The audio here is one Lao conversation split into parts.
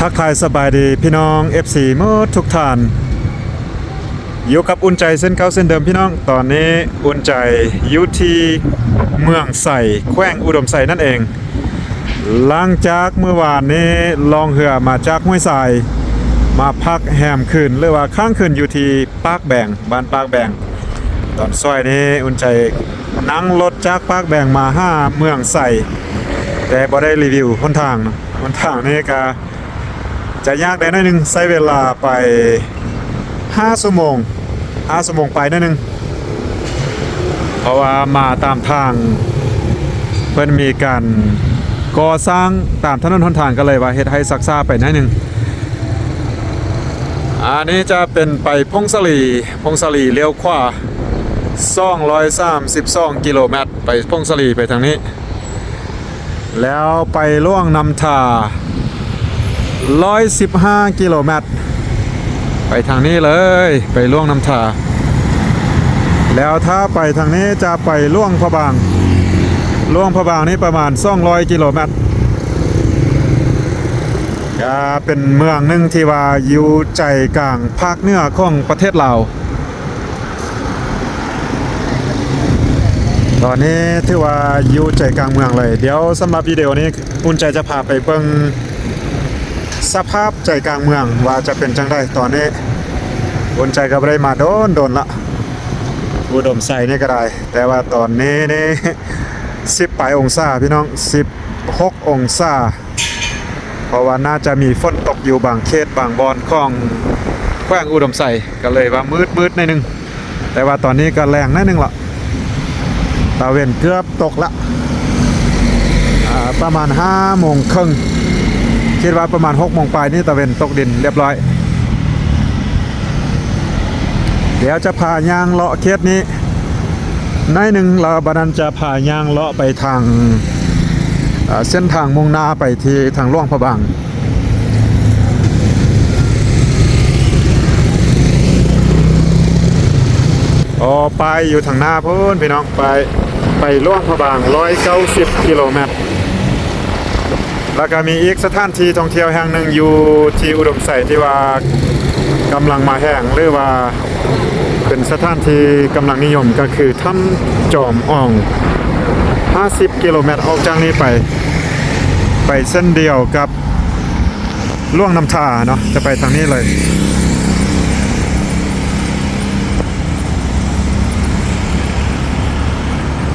ທັກທາຍສະບາຍດີພີ່ນ້ອງ ເອັຟຊີ ໝົດທຸກທ່ານ, ຢູ່ກັບອຸ່ນໃຈເຊັ່ນເກົ່າເຊັ່ນເດີມພີ່ນ້ອງ. ຕອນນີ້ອຸ່ນໃຈຢູ່ທີ່ເມືອງໄຊ ແຂວງອຸດົມໄຊນັ້ນເອງ. ຫຼັງຈາກມື້ວານນີ້ລ່ອງເຮືອມາຈາກຫ້ວຍຊາຍ ມາພັກແຮມຄືນ ຫຼືວ່າຄ້າງຄືນຢູ່ທີ່ປາກແບງ, ບ້ານປາກແບງ. ຕອນສວຍນີ້ອຸ່ນໃຈນັ່ງລົດຈາກປາກແບງມາຫາເມືອງໄຊ ແຕ່ບໍ່ໄດ້ຣີວິວຫົນທາງເນາະ. ຫົນທາງນີ້ກະ ຈະຍາກແດ່ໜ້ອຍໜຶ່ງ, ໃຊ້ເວລາໄປຫ້າຊົ່ວໂມງ, ຫ້າຊົ່ວໂມງປາຍໜ້ອຍໜຶ່ງ ເພາະວ່າມາຕາມທາງເພິ່ນມີການກໍ່ສ້າງຕາມຖະໜົນຫົນທາງ ກໍເລີຍວ່າເຮັດໃຫ້ຊັກຊ້າໄປໜ້ອຍໜຶ່ງ. ອັນນີ້ຈະເປັນໄປຜົ້ງສາລີ, ຜົ້ງສາລີລ້ຽວຂວາສອງຮ້ອຍສາມສິບສອງກິໂລແມັດ ໄປຜົ້ງສາລີໄປທາງນີ້. ແລ້ວໄປຫຼວງນ້ຳທາຮ້ອຍສິບຫ້າກິໂລແມັດ ໄປທາງນີ້ເລີຍ, ໄປຫຼວງນ້ຳທາ. ແລ້ວຖ້າໄປທາງນີ້ຈະໄປຫຼວງພະບາງ, ຫຼວງພະບາງນີ້ປະມານສອງຮ້ອຍກິໂລແມັດ. ກະເປັນເມືອງໜຶ່ງທີ່ວ່າຢູ່ໃຈກາງພາກເໜືອຂອງປະເທດລາວ. ຕອນນີ້ຖືວ່າຢູ່ໃຈກາງເມືອງເລີຍ. ດຽວສຳລັບວິດີໂອນີ້ ອຸ່ນໃຈຈະພາໄປເບິ່ງສະພາບໃຈກາງເມືອງວ່າຈະເປັນຈັ່ງໃດ. ຕອນນີ້ອຸ່ນໃຈກໍບໍ່ໄດ້ມາດົນໆລະ, ອຸດົມໄຊນີ້ກໍໄດ້, ແຕ່ວ່າຕອນນີ້ນີ້ສິບປາຍອົງສາພີ່ນ້ອງ, ສິບຫົກອົງສາ. ເພາະວ່າໜ້າຈະມີຝົນຕົກຢູ່ບາງເຂດບາງບ່ອນຂອງແຂວງອຸດົມໄຊ ກໍເລີຍວ່າມືດໆໜ້ອຍໜຶ່ງ. ແຕ່ວ່າຕອນນີ້ກໍແລງໜ້ອຍໜຶ່ງລະ, ຕາເວັນເກືອບຕົກລະ, ອາ ປະມານຫ້າໂມງເຄິ່ງ, ຄິດວ່າປະມານຫົກໂມງປາຍນີ້ຕາເວັນຕົກດິນລຽບຮ້ອຍ. ດຽວຈະພາຍ່າງເລາະເຂດນີ້ໜ້ອຍໜຶ່ງ ແລ້ວບາດນັ້ນຈະພາຍ່າງເລາະໄປທາງ ເອີ ເສັ້ນທາງມຸ່ງໜ້າໄປທີ່ທາງຫຼວງພະບາງ. ອໍ ປ້າຍຢູ່ທາງໜ້າພຸ້ນພີ່ນ້ອງ, ປ້າຍໄປຫຼວງພະບາງຮ້ອຍເກົ້າສິບກິໂລແມັດ. ແລ້ວກະມີອີກສະຖານທີ່ທ່ອງທ່ຽວແຫ່ງໜຶ່ງຢູ່ທີ່ອຸດົມໄຊ ທີ່ວ່າກຳລັງມາແຮງ ຫຼືວ່າເປັນສະຖານທີ່ກຳລັງນິຍົມ ກໍຄືຖ້ຳຈອມອອງ ຫ້າສິບກິໂລແມັດອອກຈາກນີ້ໄປ, ໄປເສັ້ນດຽວກັບ ຫຼວງນ້ຳທາເນາະ, ຈະໄປທາງນີ້ເລີຍ.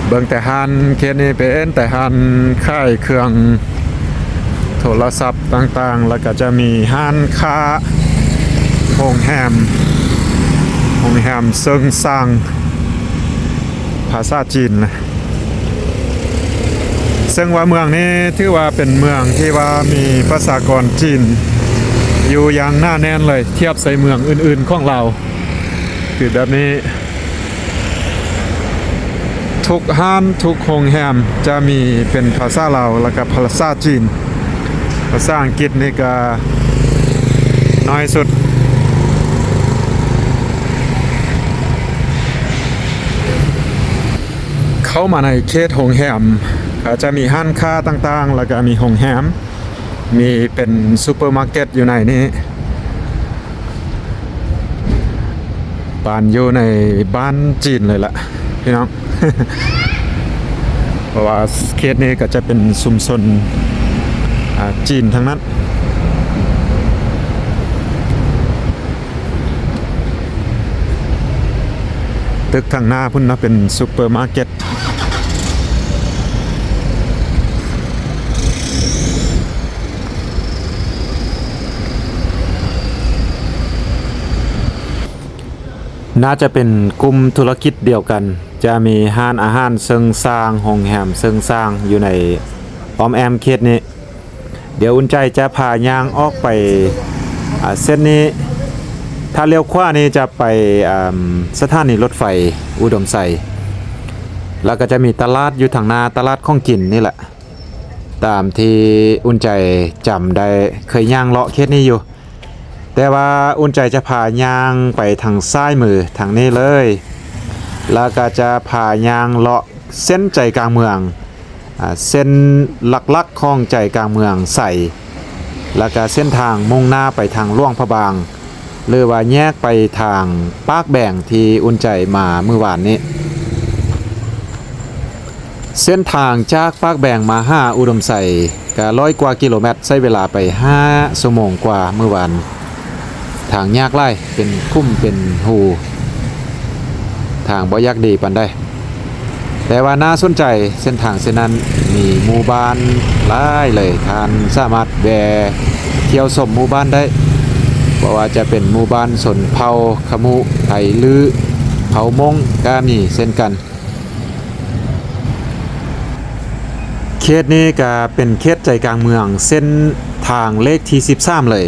ເບິ່ງແຕ່ຮ້ານເຂດນີ້ເປັນແຕ່ຮ້ານຂາຍເຄື່ອງໂທລະສັບຕ່າງໆ, ແລ້ວກໍຈະມີຮ້ານຄ້າ, ໂຮງແຮມ, ໂຮງແຮມເຊິ່ງຊ່າງ ພາສາຈີນນະ. ເຊິ່ງວ່າເມືອງນີ້ຖືວ່າເປັນເມືອງທີ່ວ່າມີປະຊາກອນຈີນຢູ່ຢ່າງໜາແໜ້ນເລີຍ, ທຽບໃສ່ເມືອງອື່ນໆຂອງລາວ. ຄືແບບນີ້ ທຸກຮ້ານ, ທຸກໂຮງແຮມຈະມີເປັນພາສາລາວ ແລ້ວກະພາສາຈີນ. ພາສາອັງກິດນີ້ກະໜ້ອຍສຸດ. ເຂົ້າມາໃນເຂດໂຮງແຮມ ກະຈະມີຮ້ານຄ້າຕ່າງໆ, ແລ້ວກະມີໂຮງແຮມ, ມີເປັນຊຸບເປີມາເກັດຢູ່ໃນນີ້. ປານຢູ່ໃນບ້ານຈີນເລີຍລະພີ່ນ້ອງ, ເພາະວ່າເຂດນີ້ກໍຈະເປັນຊຸມຊົນ ອາ ຈີນທັງນັ້ນ. ຕຶກທາງໜ້າພຸ້ນເນາະ ເປັນຊຸບເປີມາເກັດ. ໜ້າຈະເປັນກຸ່ມທຸລະກິດດຽວກັນ, ຈະມີຮ້ານອາຫານເຊິ່ງຊ່າງ, ໂຮງແຮມເຊິ່ງຊ່າງຢູ່ໃນອ້ອມແອ້ມເຂດນີ້. ດຽວອຸ່ນໃຈຈະພາຍ່າງອອກໄປ ອາ ເສັ້ນນີ້, ຖ້າລ້ຽວຂວານີ້ຈະໄປ ອາ ສະຖານີລົດໄຟອຸດົມໄຊ, ແລ້ວກໍຈະມີຕະຫຼາດຢູ່ທາງໜ້າ, ຕະຫຼາດຂອງກິນນີ້ແຫຼະ. ຕາມທີ່ອຸ່ນໃຈຈຳໄດ້ ເຄີຍຍ່າງເລາະເຂດນີ້ຢູ່, ແຕ່ວ່າອຸ່ນໃຈຈະພາຍ່າງໄປທາງຊ້າຍມືທາງນີ້ເລີຍ, ແລ້ວກໍຈະພາຍ່າງເລາະເສັ້ນໃຈກາງເມືອງ, ອາ ເສັ້ນຫຼັກໆຂອງໃຈກາງເມືອງໄຊ. ແລ້ວກະເສັ້ນທາງມຸ່ງໜ້າໄປທາງຫຼວງພະບາງ ຫຼືວ່າແຍກໄປທາງປາກແບງທີ່ອຸ່ນໃຈມາມື້ວານນີ້. ເສັ້ນທາງຈາກປາກແບງມາຫາອຸດົມໄຊກະຮ້ອຍກວ່າກິໂລແມັດ, ໃຊ້ເວລາໄປຫ້າຊົ່ວໂມງກວ່າມື້ວານ. ທາງຍາກຫຼາຍ, ເປັນຂຸມເປັນຮູ, ທາງບໍ່ຢາກດີປານໃດ. ແຕ່ວ່າໜ້າສົນໃຈ, ເສັ້ນທາງເສັ້ນນັ້ນມີໝູ່ບ້ານຫຼາຍເລີຍ, ທ່ານສາມາດແວ່ທ່ຽວຊົມໝູ່ບ້ານໄດ້, ບໍ່ວ່າຈະເປັນໝູ່ບ້ານຊົນເຜົ່າຂະມຸ, ໄທລື້, ເຜົ່າມົ້ງກໍມີເຊັ່ນກັນ. ເຂດນີ້ກໍເປັນເຂດໃຈກາງເມືອງ, ເສັ້ນທາງເລກທີສິບສາມເລີຍ.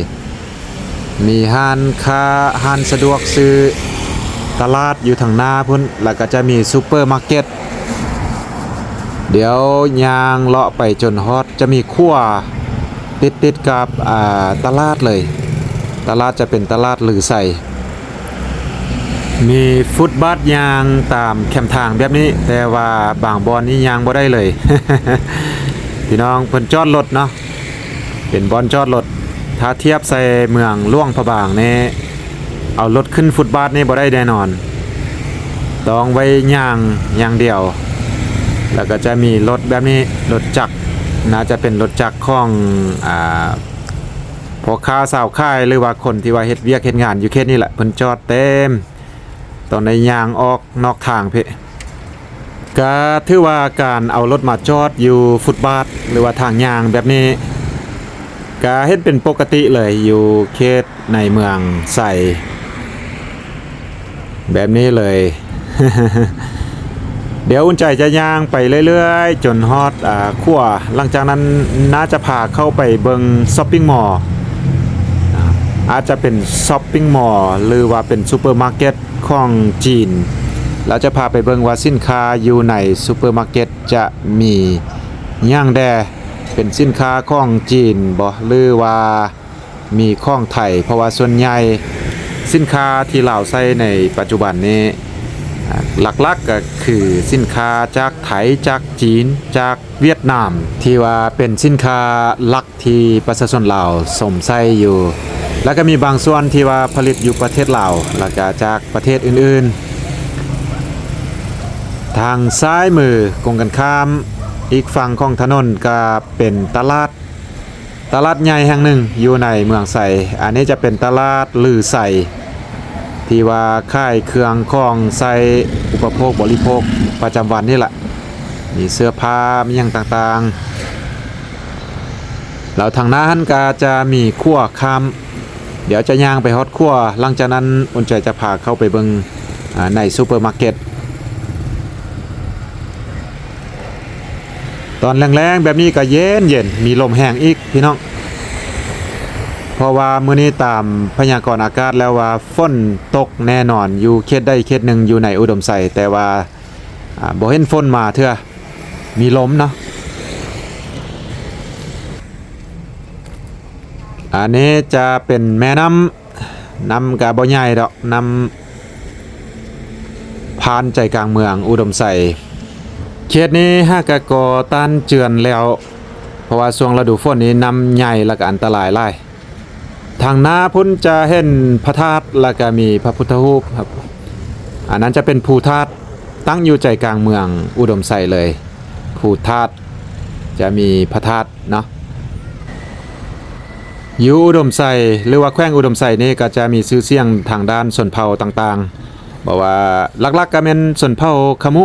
ມີຮ້ານຄ້າ, ຮ້ານສະດວກຊື້, ຕະຫຼາດຢູ່ທາງໜ້າພຸ້ນ, ແລ້ວກໍຈະມີຊຸບເປີມາເກັດ. ດຽວຍ່າງເລາະໄປຈົນຮອດ, ຈະມີຂົວຕິດໆກັບ, ອາ, ຕະຫຼາດເລີຍ. ຕະຫຼາດຈະເປັນຕະຫຼາດລືໄຊ. ມີຟຸດບາດຍ່າງຕາມແຄມທາງແບບນີ້, ແຕ່ວ່າບາງບ່ອນນີ້ຍ່າງບໍ່ໄດ້ເລີຍ. ພີ່ນ້ອງ, ເພິ່ນຈອດລົດເນາະ, ເປັນບ່ອນຈອດລົດ. ຖ້າທຽບໃສ່ເມືອງຫຼວງພະບາງນີ້, ເອົາລົດຂຶ້ນຟຸດບາດນີ້ບໍ່ໄດ້ແນ່ນອນ, ຕ້ອງໄວ້ຍ່າງຢ່າງດຽວ. ແລ້ວກໍຈະມີລົດແບບນີ້, ລົດຈັກ, ໜ້າຈະເປັນລົດຈັກຂອງ, ອາ, ພໍ່ຄ້າຊາວຂາຍ ຫຼືວ່າຄົນທີ່ວ່າເຮັດວຽກເຮັດງານຢູ່ເຂດນີ້ແຫຼະ, ເພິ່ນຈອດເຕັມ, ຕ້ອງໄດ້ຍ່າງອອກນອກທາງເພະ. ກະຖືວ່າການເອົາລົດມາຈອດຢູ່ຟຸດບາດ ຫຼືວ່າທາງຍ່າງແບບນີ້ ກະເຫັນເປັນປົກກະຕິເລີຍ ຢູ່ເຂດໃນເມືອງໄຊ ແບບນີ້ເລີຍ. ດຽວອຸ່ນໃຈຈະຍ່າງໄປເລື້ອຍໆ ຈົນຮອດ, ອາ, ຂົວ. ຫຼັງຈາກນັ້ນໜ້າຈະພາເຂົ້າໄປເບິ່ງຊັອບປິງມໍ, ອາ, ອາດຈະເປັນຊັອບປິງມໍ ຫຼືວ່າເປັນຊຸບເປີມາເກັດຂອງຈີນ. ລາວຈະພາໄປເບິ່ງວ່າສິນຄ້າຢູ່ໃນຊຸບເປີມາເກັດຈະມີຫຍັງແດ່, ເປັນສິນຄ້າຂອງຈີນບໍ ຫຼືວ່າ ມີຂອງໄທ, ເພາະວ່າສ່ວນໃຫຍ່ສິນຄ້າທີ່ລາວໃຊ້ໃນປັດຈຸບັນນີ້ ອາ ຫຼັກໆກໍຄືສິນຄ້າຈາກໄທ, ຈາກຈີນ, ຈາກຫວຽດນາມ ທີ່ວ່າເປັນສິນຄ້າຫຼັກທີ່ປະຊາຊົນລາວຊົມໃຊ້ຢູ່, ແລ້ວກໍມີບາງສ່ວນທີ່ວ່າຜະລິດຢູ່ປະເທດລາວ ແລ້ວກໍຈາກປະເທດອື່ນໆ. ທາງຊ້າຍມືກົງກັນຂ້າມ ອີກຝັ່ງຂອງຖະໜົນກໍເປັນຕະຫຼາດ ຕະຫຼາດໃຫຍ່ແຫ່ງໜຶ່ງຢູ່ໃນເມືອງໄຊ. ອັນນີ້ຈະເປັນຕະຫຼາດລືໄຊ ທີ່ວ່າຂາຍເຄື່ອງຂອງໃຊ້ອຸປະໂພກບໍລິໂພກປະຈຳວັນນີ້ລະ, ມີເສື້ອຜ້າ ມີຫຍັງຕ່າງໆ. ແລ້ວທາງໜ້າຫັ້ນກໍຈະມີຂົວຂ້າມ. ດຽວຈະຍ່າງໄປຮອດຂົວ, ຫຼັງຈາກນັ້ນອຸ່ນໃຈຈະພາເຂົ້າໄປເບິ່ງ, ອາ, ໃນຊຸບເປີມາເກັດ. ຕອນແລງໆແບບນີ້ກໍເຢັນໆ, ມີລົມແຮງອີກພີ່ນ້ອງ, ເພາະວ່າມື້ນີ້ຕາມພະຍາກອນອາກາດແລ້ວວ່າຝົນຕົກແນ່ນອນ ຢູ່ເຂດໃດເຂດໜຶ່ງຢູ່ໃນອຸດົມໄຊ, ແຕ່ວ່າ, ອາ, ບໍ່ເຫັນຝົນມາເທື່ອ, ມີລົມເນາະ. ອັນນີ້ຈະເປັນແມ່ນ້ຳ, ນ້ຳກະບໍ່ໃຫຍ່ດອກ, ນ້ຳຜ່ານໃຈກາງເມືອງອຸດົມໄຊ. ເຂດນີ້ຫາກະກໍ່ຕ້ານເຈື່ອນແລ້ວ, ເພາະວ່າຊ່ວງລະດູຝົນນີ້ນ້ຳໃຫຍ່ ແລ້ວກະອັນຕະລາຍຫຼາຍ. ທາງໜ້າພຸ້ນຈະເຫັນພະທາດ ແລ້ວກະມີພະພຸດທະຮູບ, ອັນນັ້ນຈະເປັນພູທາດ, ຕັ້ງຢູ່ໃຈກາງເມືອງອຸດົມໄຊເລີຍ. ພູທາດຈະມີພະທາດເນາະ. ຢູ່ອຸດົມໄຊ ຫຼືວ່າແຂວງອຸດົມໄຊນີ້ ກໍຈະມີຊື່ສຽງທາງດ້ານຊົນເຜົ່າຕ່າງໆ, ບໍ່ວ່າ ຫຼັກໆກໍແມ່ນຊົນເຜົ່າຂະມຸ,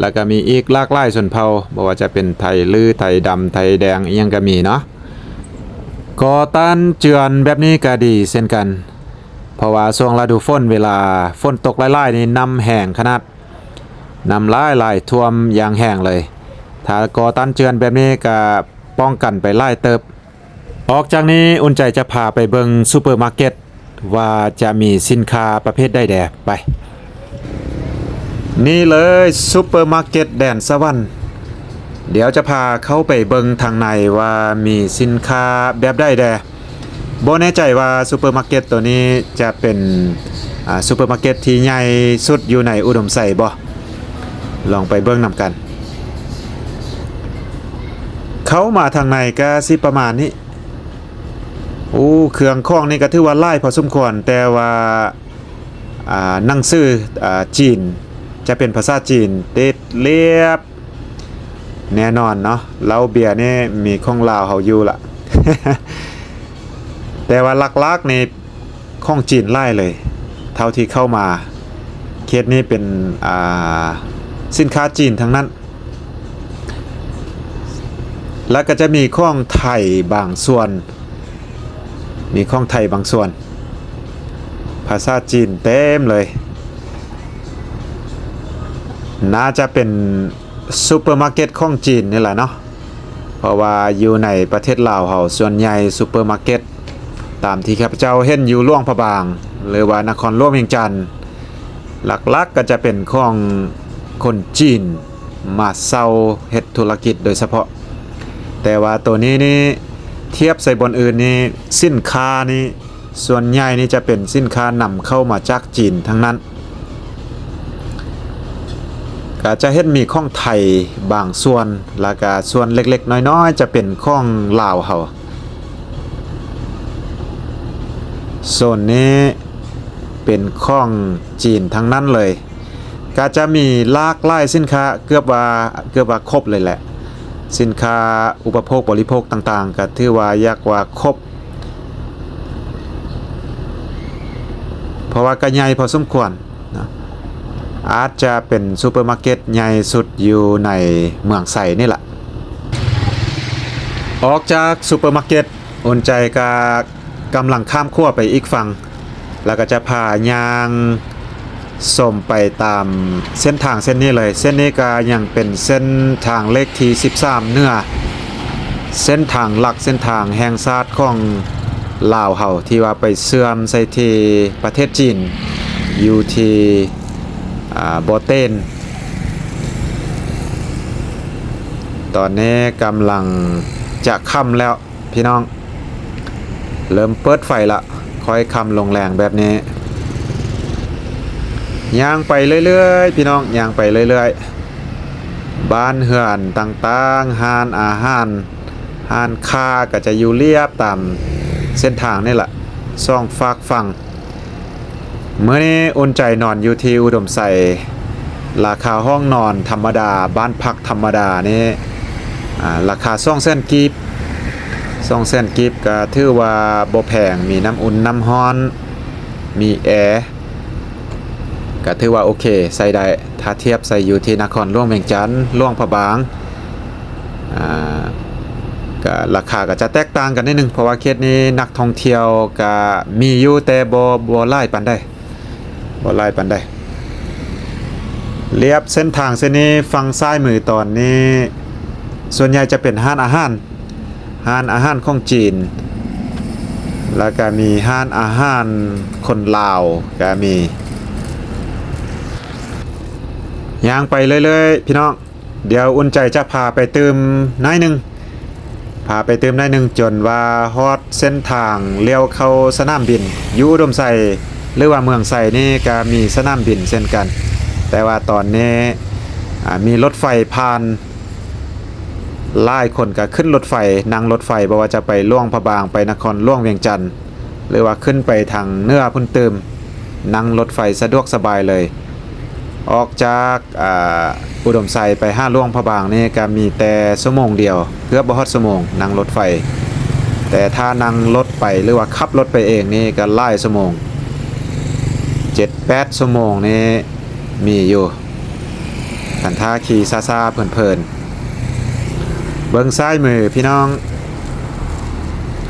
ແລ້ວກໍມີອີກຫຼາກຫຼາຍຊົນເຜົ່າ, ບໍ່ວ່າຈະເປັນໄທລື້, ໄທດຳ, ໄທແດງ ອີ່ຫຍັງກໍມີເນາະ. ກໍຕ້ານເຈື່ອນແບບນີ້ກໍດີເຊັ່ນກັນ, ເພາະວ່າຊ່ວງລະດູຝົນ ເວລາຝົນຕົກຫຼາຍໆນີ້ ນ້ຳແຮງຂະໜາດ, ນ້ຳຫຼາຍໆ ຖ້ວມຢ່າງແຮງເລີຍ. ຖ້າກໍ່ຕ້ານເຈື່ອນແບບນີ້ກໍປ້ອງກັນໄປຫຼາຍເຕີບ. ອອກຈາກນີ້ ອຸ່ນໃຈຈະພາໄປເບິ່ງຊຸບເປີມາເກັດ ວ່າຈະມີສິນຄ້າປະເພດໃດແດ່. ໄປ. ນີ້ເລີຍ ຊຸບເປີມາເກັດແດນສະຫວັນ. ດຽວຈະພາເຂົ້າໄປເບິ່ງທາງໃນວ່າມີສິນຄ້າແບບໃດແດ່. ບໍ່ແນ່ໃຈວ່າຊຸບເປີມາເກັດໂຕນີ້ຈະເປັນ, ອາ, ຊຸບເປີມາເກັດທີ່ໃຫຍ່ສຸດຢູ່ໃນອຸດົມໄຊບໍ່? ລອງໄປເບິ່ງນຳກັນ. ເຂົ້າມາທາງໃນກໍຊິປະມານນີ້. ໂອ້ ເຄື່ອງຂອງນີ້ກໍຖືວ່າຫຼາຍພໍສົມຄວນ, ແຕ່ວ່າ ອ່າ ໜັງສື ອ່າ ຈີນ ຈະເປັນພາສາຈີນຕິດລຽບແນ່ນອນເນາະ. ເຫຼົ້າເບຍນີ້ມີຂອງລາວເຮົາຢູ່ລະ ແຕ່ວ່າຫຼັກໆນີ້ຂອງຈີນຫຼາຍເລີຍ ເທົ່າທີ່ເຂົ້າມາ. ເຂດນີ້ເປັນ ອ່າ ສິນຄ້າຈີນທັງນັ້ນ. ແລ້ວກໍຈະມີຂອງໄທບາງສ່ວນ, ມີຂອງໄທບາງສ່ວນ ພາສາຈີນເຕັມເລີຍ. ໜ້າຈະເປັນຊຸບເປີມາເກັດຂອງຈີນນີ້ແຫຼະເນາະ, ເພາະວ່າຢູ່ໃນປະເທດລາວເຮົາ ສ່ວນໃຫຍ່ຊຸບເປີມາເກັດ ຕາມທີ່ຂ້າພະເຈົ້າເຫັນຢູ່ຫຼວງພະບາງ ຫຼືວ່ານະຄອນຫຼວງວຽງຈັນ ຫຼັກໆກໍຈະເປັນຂອງຄົນຈີນມາເຊົ່າເຮັດທຸລະກິດໂດຍສະເພາະ. ແຕ່ວ່າໂຕນີ້ນີ້ ທຽບໃສ່ບ່ອນອື່ນນີ້ ສິນຄ້ານີ້ ສ່ວນໃຫຍ່ນີ້ຈະເປັນສິນຄ້ານຳເຂົ້າມາຈາກຈີນທັງນັ້ນ. ກໍຈະເຫັນມີຂອງໄທບາງສ່ວນ ແລ້ວກະສ່ວນເລັກໆນ້ອຍໆຈະເປັນຂອງລາວເຮົາ. ໂຊນນີ້ເປັນຂອງຈີນທັງນັ້ນເລີຍ. ກໍຈະມີຫຼາກຫຼາຍສິນຄ້າ ເກືອບວ່າ ເກືອບວ່າຄົບເລີຍແຫຼະ. ສິນຄ້າອຸປະໂພກບໍລິໂພກຕ່າງໆ ກໍຖືວ່າຢາກວ່າຄົບ ເພາະວ່າກໍໃຫຍ່ພໍສົມຄວນເນາະ, ອາດຈະເປັນຊຸບເປີມາເກັດໃຫຍ່ສຸດຢູ່ໃນເມືອງໄຊນີ້ລະ. ອອກຈາກຊຸບເປີມາເກັດ, ອຸ່ນໃຈກໍກຳລັງຂ້າມຂົວໄປອີກຝັ່ງ ແລ້ວກໍຈະພາຍ່າງຊົມໄປຕາມເສັ້ນທາງເສັ້ນນີ້ເລີຍ. ເສັ້ນນີ້ກໍຍັງເປັນເສັ້ນທາງເລກທີສິບສາມເໜືອ, ເສັ້ນທາງຫຼັກ ເສັ້ນທາງແຫ່ງຊາດຂອງລາວເຮົາ ທີ່ວ່າໄປເຊື່ອມໃສ່ທີ່ປະເທດຈີນ ຢູ່ທີ່ ອ່າ ບໍ່ເຕັນ. ຕອນນີ້ກຳລັງຈະຄ່ຳແລ້ວ ພີ່ນ້ອງ, ເລີ່ມເປີດໄຟລະ, ຄ່ອຍຄ່ຳລົງແລງແບບນີ້. ຍ່າງໄປເລື້ອຍໆ ພີ່ນ້ອງ, ຍ່າງໄປເລື້ອຍໆ. ບ້ານເຮືອນຕ່າງໆ, ຮ້ານອາຫານ, ຮ້ານຄ້າກໍຈະຢູ່ລຽບຕາມເສັ້ນທາງນີ້ລະ, ສອງຟາກຝັ່ງ. ມື້ນີ້ອຸ່ນໃຈນອນຢູ່ທີ່ອຸດົມໄຊ, ລາຄາຫ້ອງນອນທຳມະດາ, ບ້ານພັກທຳມະດານີ້ ອາ ລາຄາສອງແສນກີບ, ສອງແສນກີບກໍຖືວ່າບໍ່ແພງ, ມີນ້ຳອຸ່ນນ້ຳຮ້ອນ, ມີແອ, ກໍຖືວ່າໂອເຄ, ໃຊ້ໄດ້. ຖ້າທຽບໃສ່ຢູ່ທີ່ນະຄອນຫຼວງວຽງຈັນ, ຫຼວງພະບາງ, ອາ ກໍລາຄາກໍຈະແຕກຕ່າງກັນໜ້ອຍໜຶ່ງ, ເພາະວ່າເຂດນີ້ນັກທ່ອງທ່ຽວກໍມີຢູ່, ແຕ່ບໍ່ ບໍ່ຫຼາຍປານໃດ. ບໍ່ຫຼາຍປານໃດ. ລຽບເສັ້ນທາງເສັ້ນນີ້, ຝັ່ງຊ້າຍມືຕອນນີ້ ສ່ວນໃຫຍ່ຈະເປັນຮ້ານອາຫານ, ຮ້ານອາຫານຂອງຈີນ, ແລ້ວກະມີຮ້ານອາຫານຄົນລາວກະມີ. ຍ່າງໄປເລື້ອຍໆ ພີ່ນ້ອງ. ດຽວອຸ່ນໃຈຈະພາໄປຕື່ມໜ້ອຍໜຶ່ງ, ພາໄປຕື່ມໜ້ອຍໜຶ່ງ ຈົນວ່າຮອດເສັ້ນທາງລ້ຽວເຂົ້າສະໜາມບິນ. ຢູ່ອຸດົມໄຊ ຫຼືວ່າເມືອງໄຊນີ້ກໍມີສະໜາມບິນເຊັ່ນກັນ, ແຕ່ວ່າຕອນນີ້ ອາ ມີລົດໄຟຜ່ານ, ຫຼາຍຄົນກໍຂຶ້ນລົດໄຟ, ນັ່ງລົດໄຟ, ບໍ່ວ່າຈະໄປຫຼວງພະບາງ, ໄປນະຄອນຫຼວງວຽງຈັນ, ຫຼືວ່າຂຶ້ນໄປທາງເໜືອພຸ້ນຕື່ມ, ນັ່ງລົດໄຟສະດວກສະບາຍເລີຍ. ອອກຈາກ ອາ ອຸດົມໄຊໄປຫາຫຼວງພະບາງນີ້ກໍມີແຕ່ຊົ່ວໂມງດຽວ, ເກືອບບໍ່ຮອດຊົ່ວໂມງ, ນັ່ງລົດໄຟ. ແຕ່ຖ້ານັ່ງລົດໄປ ຫຼືວ່າຂັບລົດໄປເອງນີ້ກໍຫຼາຍຊົ່ວໂມງ, ເຈັດແປດຊົ່ວໂມງນີ້ມີຢູ່. ຄັນຖ້າຂີ່ຊ້າໆເພີນໆ. ເບິ່ງຊ້າຍມືພີ່ນ້ອງ,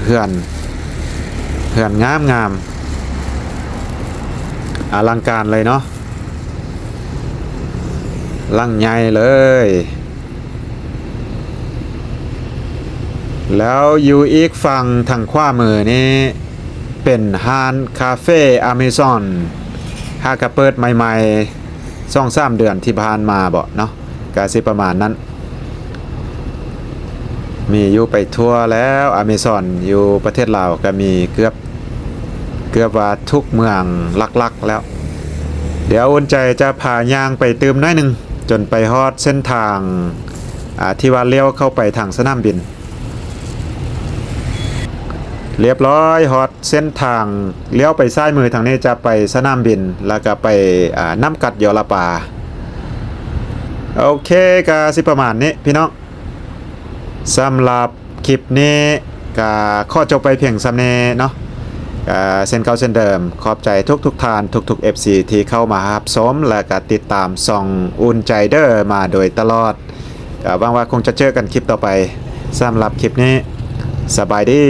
ເຮືອນ ເຮືອນງາມໆ ອະລັງການເລີຍເນາະ, ຫຼັງໃຫຍ່ເລີຍ. ແລ້ວຢູ່ອີກຝັ່ງທາງຂວາມືນີ້ ເປັນຮ້ານຄາເຟອາເມຊອນ, ຫາກະເປີດໃໝ່ໆ ສອງສາມເດືອນທີ່ຜ່ານມາເບາະເນາະ, ກະຊິປະມານນັ້ນ. ມີຢູ່ໄປທົ່ວແລ້ວ, ອາເມຊອນຢູ່ປະເທດລາວກະມີເກືອບ ເກືອບວ່າທຸກເມືອງຫຼັກໆແລ້ວ. ດຽວອຸ່ນໃຈຈະພາຍ່າງໄປຕື່ມໜ້ອຍໜຶ່ງ ຈົນໄປຮອດເສັ້ນທາງ ອາ ທີ່ວ່າລ້ຽວເຂົ້າໄປທາງສະໜາມບິນ. ຮຽບຮ້ອຍ ຮອດເສັ້ນທາງ ລ້ຽວໄປຊ້າຍມືທາງນີ້ຈະໄປສະໜາມບິນ ແລ້ວກໍໄປ ອ່າ ນ້ຳກັດ ຢໍລະປາ. ໂອເຄ ກໍຊິປະມານນີ້ພີ່ນ້ອງ ສຳລັບຄລິບນີ້ກໍຂໍຈົບໄວ້ພຽງສ່ຳນີ້ເນາະ. ກໍເຊັ່ນເກົ່າເຊັ່ນເດີມ ຂອບໃຈທຸກໆທ່ານ ທຸກໆ ເອັຟຊີ ທີ່ເຂົ້າມາຮັບຊົມ ແລະກໍຕິດຕາມຊ່ອງອຸ່ນໃຈເດີມາໂດຍຕະຫຼອດ. ກໍຫວັງວ່າຄົງຈະເຈີກັນຄລິບຕໍ່ໄປ. ສຳລັບຄລິບນີ້ ສະບາຍດີ.